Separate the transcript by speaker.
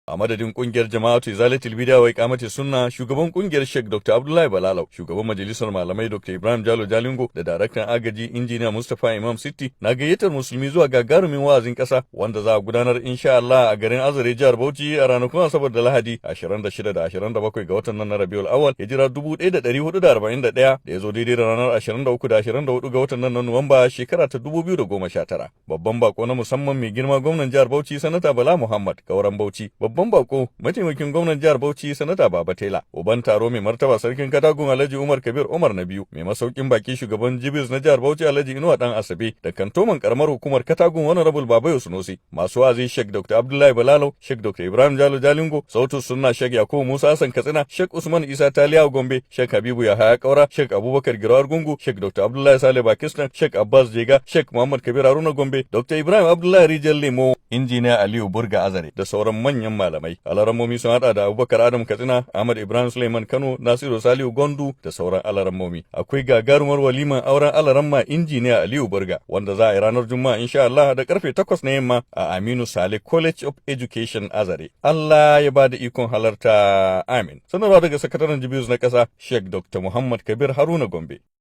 Speaker 1: A madadin kungiyar Jama'atu Izalatul Bid'a wa Iqamati Sunna, shugaban kungiyar Sheikh Dr. Abdullahi Balalau, shugaban majalisar malamai Dr. Ibrahim Jalo Jalingo da daraktan agaji Injiniya Mustapha Imam City na gayyatar musulmi zuwa gagarumin wa'azin kasa wanda za a gudanar insha Allah a garin Azare, jihar Bauchi, a ranakun Asabar da Lahadi, 26 da 27 ga watan nan na Rabiul Awwal, Hijira 1441, da ya zo daidai da ranar 23 da 24 ga watan nan na Nuwamba, shekara ta 2019. Babban bako na musamman, mai girma gwamnan jihar Bauchi, Sanata Bala Muhammad Kauran Bauchi. Babban bako, mataimakin gwamnan jihar Bauchi, Sanata Baba Tela. Uban taro, mai martaba Sarkin Katagun, Alhaji Umar Kabir Umar na biyu. Mai masaukin baki, shugaban Jibis na jihar Bauchi, Alhaji Inuwa Dan Asabe, da kantoman karamar hukumar Katagun, Honorable Babayo Sunusi. Masu wa'azi: Sheikh Dr. Abdullahi Balalau, Sheikh Dr. Ibrahim Jalo Jalingo, Sautu Sunna Sheikh Yakubu Musa Hassan Katsina, Sheikh Usman Isa Taliya Gombe, Sheikh Habibu Yahaya Kaura, Sheikh Abubakar Girawar Gungu, Sheikh Dr. Abdullahi Saleh Pakistan, Sheikh Abbas Jega, Sheikh Muhammad Kabir Haruna Gombe, Dr. Ibrahim Abdullahi Rijal Lemo, Injiniya Aliyu Burga Azare da sauran manyan malamai. Alarammomi sun hada da Abubakar Adam Katsina, Ahmad Ibrahim Suleiman Kano, Nasiru Salihu Gondu da sauran alarammomi. Akwai gagarumar waliman auren alaramma Injiniya Aliyu Burga wanda za a yi ranar Juma'a insha Allah da karfe 8 na yamma a Aminu Sale College of Education, Azare. Allah ya ba da ikon halarta. Amin. Sanarwa daga sakataren Jibius na ƙasa, Sheikh Dr. Muhammad Kabir Haruna Gombe.